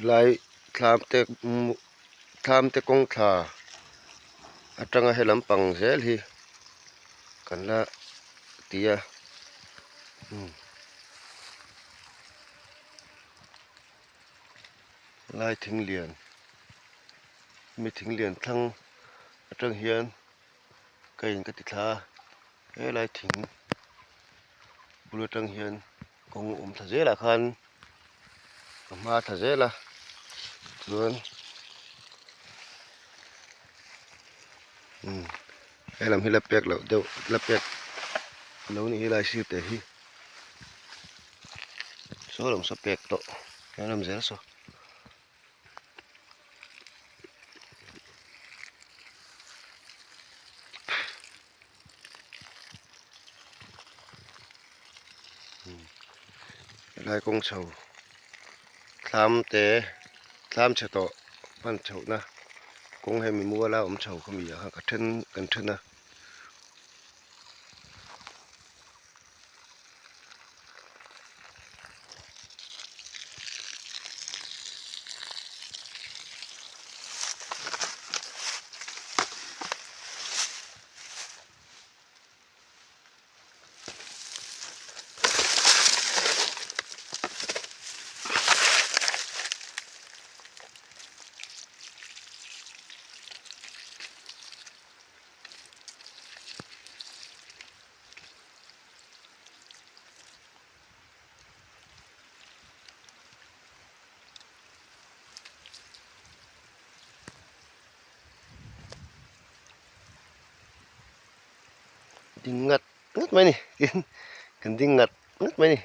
ລາຍ ຖາມແຕ່ ຖາມແຕ່ກົງຖາ ອາຕະງາເຮັດລຳປັງແຊລີກັນລະເຕຍ. ອືມ ລາຍທິງລຽນ ມີທິງລຽນທັງ ອາຕະງາຮຽນ ໄກ່ກະຕິທາ ເອີ ລາຍຖິງ ບຸລຸຕັງຮຽນ ກົງອຸມທະເຈລະຄັນ ກະມາທະເຈລະ ສ່ວນ ອືມ ໄອ້ລຳຮີລະແປກລະ ດຽວລະແປກ ລາວນີ້ຮີລາຍຊື່ແຕ່ຮີ ໂຊລຳສະແປກໂຕ ໄອ້ລຳເຈລະໂຊ. ອືມ ລາຍກົງເຊົາ ຖາມແຕ່ ຖາມສະເຕາະ ມັນເຊົານະ ກົງໃຫ້ມີມົວລາວອຳເຊົາ ຄຳອີຫຍັງ ກະເທິນ ກັນເທິນນະ. ດິງງັດ ງັດໄວ້ນີ້ ດິງ ກັນດິງງັດ ງັດໄວ້ນີ້.